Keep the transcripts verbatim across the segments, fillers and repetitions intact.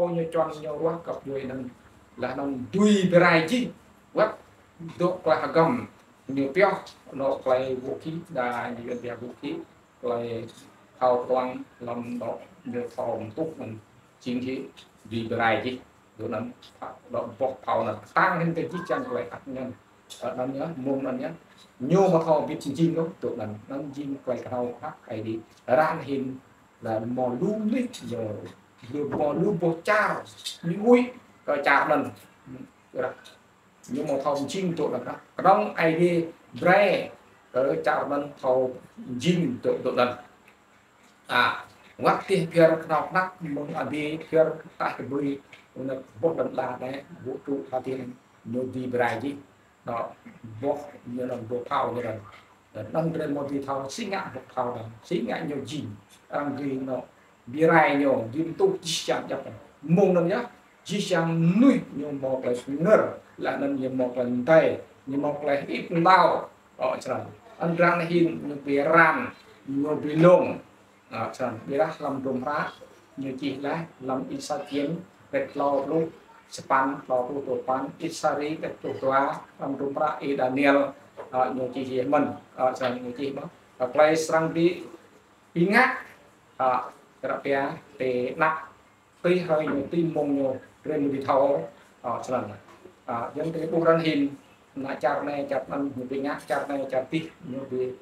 ñu čuăn ñu ruah kăp djuê anăn. Leh anăn dưi bi rai jih. Wăt dôk klei hgăm ñu pioh, anôk klei vũ khí, đa ñu yuăn pia vũ khí, klei phao tuang hlăm anôk ñu thâo mtuh anăn, jing hĕ dưi bi rai jih. Dôk anăn, dôk boh phao anăn, ktang hĭn kơ jih jang klei ăt anăn. Ơ, anăn yơh, mông anăn yơh. Ñu amâo thâo bĭt jing ôh, dôk anăn. Anăn jing klei knhâo hăk Aê Diê. Ară anei hĭn, leh mâo lu mnuih ñu, ñu mâo lu boh čar, ñu huĭ kơ čar anăn. Ară, ñu amâo thâo jing dôk anăn. Knŏng Aê Diê brei kơ čar anăn thâo jing dôk, dôk anăn. A, wăt tih phiơr knhâo knhăk mơ̆ng adiê phiơr taih kbưi, anăn boh lăn ala anei, vũ trụ tha tiên, ñu dưi bi rai jih. Anăn boh, ñu anăn boh phao ñu anăn. Anăn drei mâo dưi thâo si ngă boh phao anăn, si ngă ñu jing, arăng dưi anăn bi rai ñu, dưi mtuh jih jang djăp. Mông anăn yơh, jih jang mnuih ñu mâo klei sơngơr, leh anăn ñu mâo klei mdei, ñu mâo klei hơĭt mtao, ơ, snăn. Anăn ară anei hĭn ñu bi ran, ñu bi lông, ơ, snăn. Ƀiădah hlăm hdruôm hră, ñu čih leh, hlăm Êsêkiel, kdrêč tlâo pluh sa păn, tlâo pluh dua păn, Êsêkiel, kdrêč pluh dua, hlăm hdruôm hră Y-Đaniel, ơ, ñu čih leh mơh, ơ, snăn ñu čih mơh. Ơ, klei srăng bi, bi ngă, ơ, krăp ya, ti anak ti hrơi ñu ti mông ñu, drei mâo dưi thâo, ơ, snăn. Ơ, yơh drei ƀuh ară anei hĭn, anăn čar anei, čar anăn, ñu bi ngă, čar anei, čar dih, ñu bi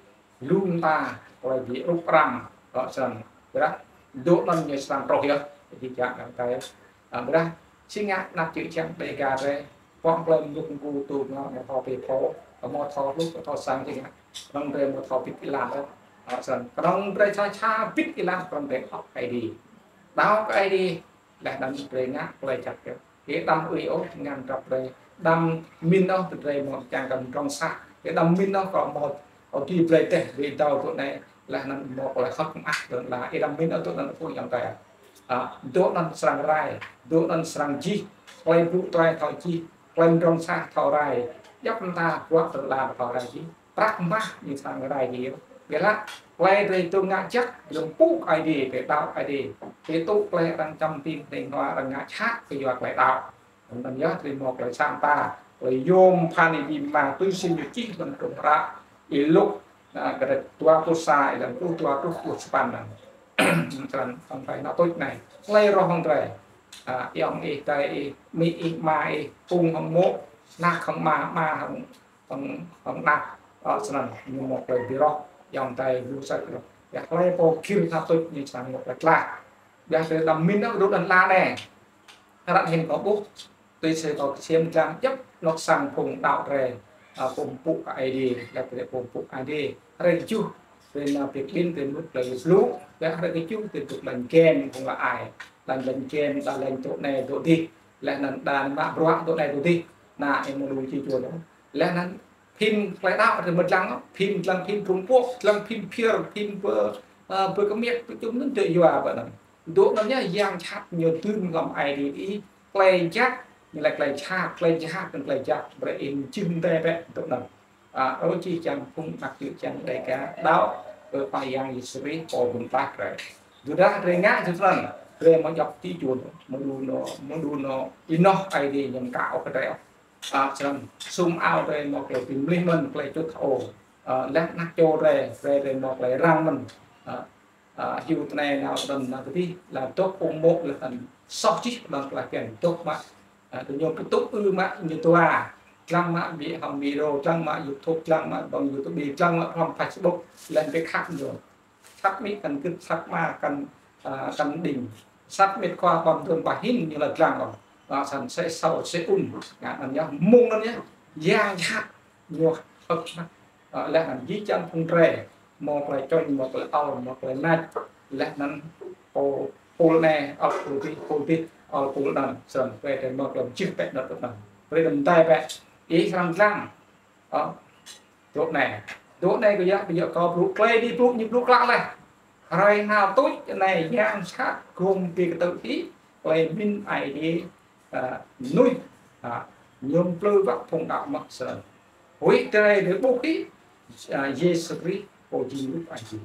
lu mta, klei bi rŭp răng, ơ, snăn. Ƀiădah, dôk anăn ñu srăng truh yơh, jih jang anăn klei. Ơ, ƀiădah, si ngă anak čư̆ čhiăng Dega drei, pŏk klei mluk mgu tu ngă amâo thâo bi pô, amâo thâo hlŭk, amâo thâo sang si ngă. Knŏng drei amâo thâo bĭt êlan ôh. Ơ, snăn. Knŏng drei sa sa bĭt êlan knŏng drei đăo kơ Aê Diê. Đăo kơ Aê Diê, leh anăn drei ngă klei jăk yơh. Ih đăm ui ôh, ngăn drăp drei. Đăm mĭn ôh, drei mâo čiăng kơ mdrŏng sah. Ih đăm mĭn ôh, kơ mâo, ơ, ti blei teh, bi dâo tŭ anei, leh anăn mâo klei hơ̆k mơak dơ̆ng la. Ih đăm mĭn ôh, tŭ anăn pô yang tai. A, dôk anăn srăng rai, dôk anăn srăng jih, klei blŭ trai thâo jih, klei mdrŏng sah thâo rai. Djăp mta bruă tơdah thâo rai jih. Prăk mah ñu srăng rai jih. Ƀiădah, klei drei tŭ ngă jăk, drei mpŭ Aê Diê, drei đăo Aê Diê. Drei tŭ klei arăng čăm ti hnei hua arăng ngă jhat kyua klei đăo. Anăn yơh drei mâo klei sa mta, klei yuôm phan Y-Bima tui si ñu čih hlăm hdruôm hră Y-Luk, a, kdrêč dua pluh sa, êlan pluh dua truh pluh sa păn anăn. Snăn, hŏng klei anăn tuč anei. Klei roh hŏng drei. A, ayŏng ih, adei ih, amĭ ih, ama ih, phung hŏng mô̆, anak hŏng ama, ama hŏng, hŏng, hŏng anak. Ơ, snăn, ñu mâo klei bi roh, ayŏng adei, lu sa klei. Ya, klei pô gĭr sa tuč ñu srăng mâo klei tlaih. Ya, drei đăm mĭn ôh, dôk anăn la anei. Ară anei hĭn kâo ƀuh, tui si kâo ksiêm dlăng djăp anôk sang phung đăo drei, a, phung mpŭ kơ Aê Diê, leh drei phung mpŭ Aê Diê. Hruê kjuh, drei nao bi kƀĭn, drei mŭt klei blŭ, leh hruê kjuh, drei dôk lač game, phung la ai. Lač, lač game, đa lač tŭ anei tŭ dih, leh anăn đa mă bruă tŭ anei tŭ dih. Anăn ih mâo lu čĭ čuôn. Leh anăn phim klei đăo, drei mâo dlăng, phim dlăng, phim Trung Quốc, dlăng phim phiơr, phim bơ, a, bơ kmiêk, pơčŭm anăn drei yua ƀă anăn. Dôk anăn yơh, yang jhat ñu dưm hlăm ai tiê ih, klei jăk, ñu lač klei jhat, klei jhat, anăn klei jăk, brei ih jing mdei bĕ dôk anăn. A, ơ jih jang phung anak čư̆ čhiăng Dega đăo kơ Khua Yang Yêsu Krist pô bi mtlaih drei. Tơdah drei ngă jing snăn, drei amâo djŏ ti čuôn, amâo đu nao, amâo đu nao ênoh Aê Diê ñu mkă ôh kơ drei ôh. A, snăn, sum ao drei mâo klei bi mlih mơ̆n, klei čŭt hơô. A, leh anak čô drei, drei, drei mâo klei răng mơ̆n. A, a, hiu tinei nao tinăn nao ti dih, leh dôk ung mô̆ leh anăn soh jih ƀăng klei kăn dôk mă. A, tơ ñu kơ tŭ ư mă ñu dua. Dlăng mă bi hŏng video, dlăng mă YouTube, dlăng mă ƀăng YouTube, dlăng mă hlăm Facebook, leh bi khăp ñu. Sat mĭt kăn gĭt, sat ama kăn, a, kăn đing. Sat mĭt khua ƀăm dŭm ba hĭn ñu lač dlăng ôh. A, snăn sĕ sâu sĕ ŭn. Ngă anăn yơh, mông anăn yơh. Yang jhat ñu hơ̆k mơak. A, leh anăn jih jang phung drei. Mâo klei čŏng, mâo klei ăl, mâo klei nač. Leh anăn pô, pôl anei, ăl pôl dih, pôl dih, ăl pôl anăn. Snăn, drei, drei mâo klei jih pĕ anăn anăn. Drei đăm mdei bĕ. Ih srăng dlăng. Ơ, dôk anei. Dôk anei kơ ya, kơ ya kâo blŭ klei dih blŭ, ñu blŭ klă leh. Hruê nao tuč anei yang jhat gum bi ktư̆ hĭ, klei mĭn Aê Diê, a, mnuih, a, ñu mplư wăt phung đăo mơh snăn. Huĭ drei drei ƀuh hĭ, a, Yêsu Krist pô jing rup Aê Diê.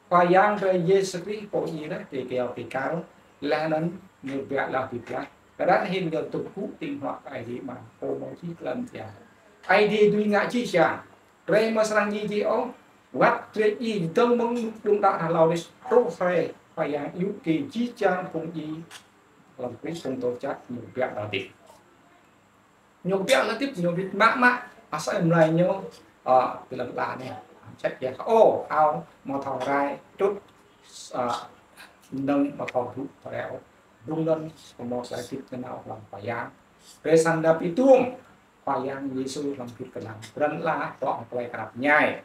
Khua Yang drei Yêsu Krist pô djiê leh ti kyâo bi kal, Leh anăn ñu biă leh bi blah. Kơ ară anei hĭn ñu tŭ gŭ tĭng hnuă kơ Aê Diê mơh, pô mâo jih klei mthiang. Aê Diê dưi ngă jih jang. Drei amâo srăng djiê ôh. Wăt drei djiê dơ̆ng mơ̆ng đŭng đă hlâo dih, truh hruê Khua Yang yŭ ki jih jang phung djiê hlăm Krist phung doh jăk ñu biă leh dih. Ñu biă leh dih, ñu bi mă mă, asei mlei ñu, ơ, bi lăn ala anei. Čĕ ya, ô, ao, amâo thâo rai, tŭt, ơ, nơ̆ng amâo thâo blŭ, thâo reo. Dŭm lăn, amâo klei dĭp nanao hlăm Khua Yang. Drei srăng dap bi tuôm Khua Yang Yêsu hlăm bhĭt knang. Bi lăn ala, tŏ klei knap mñai.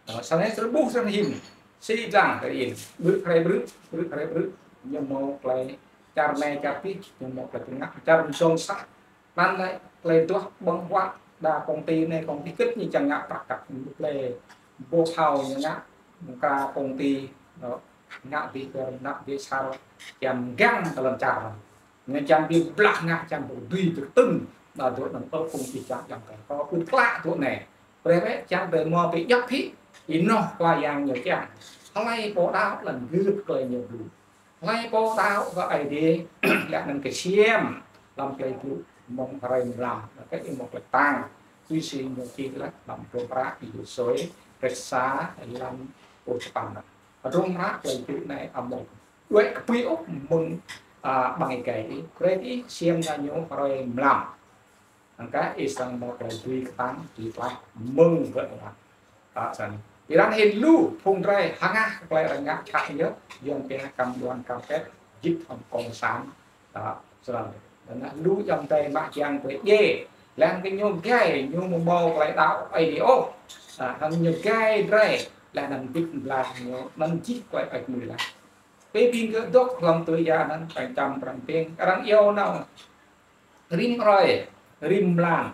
Ơ, srăng srăng ƀuh srăng hĭn. Si dlăng hĭn. Brư̆ hruê brư̆, brư̆ hruê brư̆. Ñu mâo klei čar anei čar dih, ñu mâo klei tơngă, čar msông sah. Anăn lĕ klei duah ƀơ̆ng huă đa công ty anei, công ty kĭt ñu čiăng ngă prăk kăk ñu klei ƀuh hao ñu ngă, mkra công ty, ơ, ngă bi kơ ngă bi sar, čiăng găng kơ lăn čar. Ñu čiăng bi blah ngă čiăng bi dưi bi ktŭng, đa dôk anăn tơ phung jih jang čiăng kơ kơ pưn klă dôk anei. Brei wĕ čiăng brei mâo bi djăp hĭ, ênoh Khua Yang ñu čiăng. Hlei pô đăo lăn gưt klei ñu blŭ. Hlei pô đăo kơ Aê Diê, leh anăn ksiêm hlăm klei blŭ mơ̆ng hruê mlam, leh kơ êmô klei ktang. Tui si ñu čih leh hlăm hdruôm hră Êphêsô, kdrêč sa, hlăm pluh sa păn. Hdruôm hră klei blŭ anei amâo đuĕ kbưi ôh mơ̆ng, ơ, ƀăng êgei ih, brei ih ksiêm kơ ñu hruê mlam. Anăn kơ ih srăng mâo klei dưi ktang, dưi tlaih mơ̆ng wĕ ôh. Ơ, snăn. Bi arăng hĭn lu phung drei hngah klei arăng ngă jhat ñu, yuăn pia cam đoan cam kết, jĭt hŏng cộng sản. Ơ, snăn. Anăn lu ayŏng adei mă čiăng brei djiê. Leh kơ ñu gai, ñu amâo mâo klei đăo Aê Diê ôh. Ơ, hŏng ñu gai drei, leh anăn bĭt blah ñu, anăn jih klei ăt mui leh. Bi bi kơ dôk hlăm tui ya anăn, arăng čăm arăng ping, arăng iêu nao. Rĭm hruê, rĭm mlan,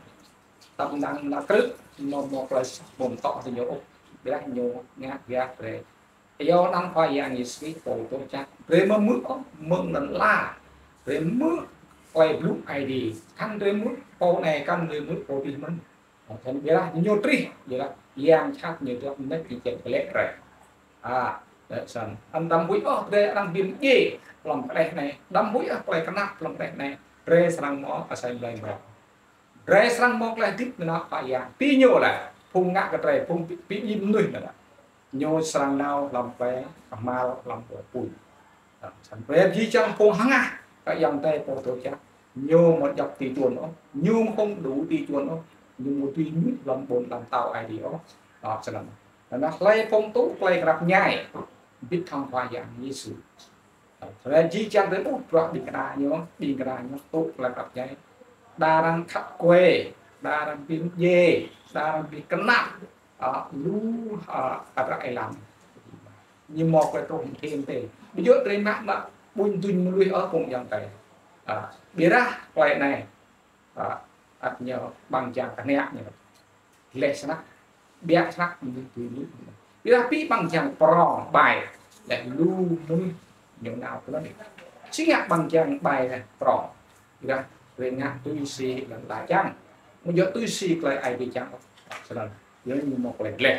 tăm năng na krư̆, ñu mâo klei sah ƀuôn tŏ ti ñu ôh, ƀiădah ñu ngă biă drei. Iêu anăn Khua Yang Yêsu Krist pô doh jăk, drei amâo hmư̆ ôh, mơ̆ng lăn ala, drei hmư̆ klei blŭ Aê Diê, kăn drei hmư̆ pô anei, kăn drei hmư̆ pô dih mơ̆n. Ơ, snăn ƀiădah ñu trih, ƀiădah yang jhat ñu dôk mnêč ñu čĕ klĕ drei. Ơ, snăn. Anăn đăm huĭ ôh, drei arăng bi mdjiê hlăm kđeh anei. Đăm huĭ ôh klei knap hlăm kđeh anei. Drei srăng mâo asei mlei mrâo. Drei srăng mâo klei hdĭp nanao Khua Yang. Ti ñu leh, phung ngă kơ drei, phung bi, bi mdjiê mnuih anăn. Ñu srăng nao hlăm klei kmhal hlăm klei pui. Ơ, snăn. Brei jih jang phung hngah kơ ayŏng adei pô doh jăk. Ñu amâo djăp ti čuôn ôh. Ñu amâo không đủ ti čuôn ôh. Ñu amâo dưi mŭt hlăm ƀuôn ala mtao Aê Diê ôh. Ơ, snăn. Anăn hlei phung tŭ klei knap mñai, bĭt hŏng Khua Yang Yêsu. Ơ, snăn jih jang drei ƀuh bruă ƀĭng kna ñu, ƀĭng kna ñu tŭ klei knap mñai. Đa arăng khăp kuê, đa arăng bi mdjiê, đa arăng bi knap. Ơ, lu, ơ, ăt ră êlam. Ñu mâo klei truh mthim ti. Bi jŭ drei mă mă ƀuñ duñ mnuih ôh phung ayŏng adei. Ơ, ƀiădah klei anei. Ơ, ăt ñu ƀăng jang kniă ñu. Leh snăk, biă snăk, mnuih tui ñu. Ƀiădah bi ƀăng jang prŏng ƀai. Leh lu mnuih ñu nao kơ anăn. Si ngă ƀăng jang ƀai leh prŏng. Ƀiădah drei ngă tui si lăn ala čiăng. Amâo djŏ tui si klei Aê Diê čiăng. Snăn, ñu mâo klei dleh.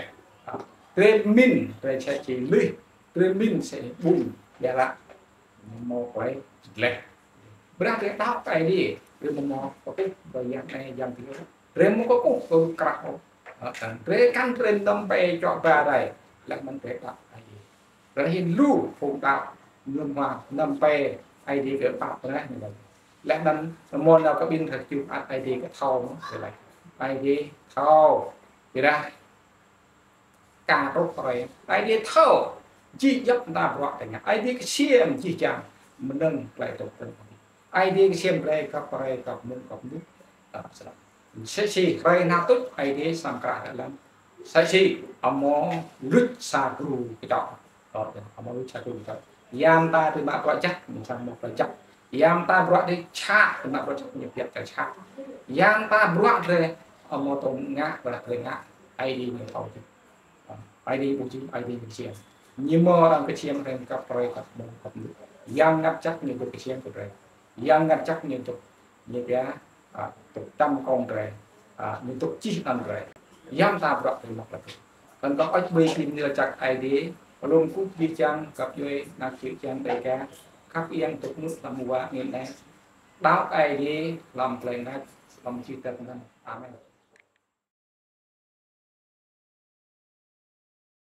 Drei mĭn, drei čĕ čĭ lih, drei mĭn čĕ ƀuñ, ƀiădah ñu mâo klei dleh. Ƀiădah drei đăo kơ Aê Diê, drei amâo mâo kkuh kơ yang anei yang dih. Drei amâo kkuh kơ krah ôh. Ơ, snăn. Drei kăn drei nao pĕ čŏk ba drei, leh anăn drei đăo Aê Diê. Leh anăn lu phung đăo, ñu mă nao pĕ Aê Diê kơ pap leh anăn. Leh anăn mâo nao kơ ƀĭng thơ čuh ăt Aê Diê kơ thâo mơh, leh. Aê Diê thâo, ƀiădah ka truh hruê. Aê Diê thâo, jih jăk mta bruă drei ngă. Aê Diê ksiêm jih jang mnơ̆ng klei dôk tơ̆ng. Aê Diê ksiêm brei kăp brei kăp mơ̆ng kăp mnuih. Ơ, snăn. Msĕ si hruê knhal tuč Aê Diê srăng krah êlan. Msĕ si amâo luč sa gru kčŏk. Ơ, amâo luč sa gru kčŏk. Ya mta drei mă bruă jăk, ñu srăng mâo bruă jăk. Ya mta bruă drei jhat, drei mă bruă jăk, ñu biă kơ jhat. Ya mta bruă drei amâo tŭ ngă, bruă drei ngă, Aê Diê ñu thâo jih. Aê Diê ƀuh jih, Aê Diê ñu ksiêm. Ñu mâo arăng ksiêm, arăng kăp brei kăp mơ̆ng kăp mnuih. Yang Mngăt Jăk ñu dôk ksiêm kơ drei. Yang Mngăt Jăk ñu dôk, ñu pia, ơ, dôk čăm kông drei. Ơ, ñu dôk čih anăn drei. Ya mta bruă drei mă bruă. Kăn kơ ăt ƀuh bi mni lač jăk Aê Diê, lŏ kkuh jih jang găp djuê anak čư̆ čhiăng Dêga. khăp êng dôk mŭt hlăm wa angĭn anei. Đăo kơ Aê Diê hlăm klei mngač, hlăm jih dăp anăn. Amen.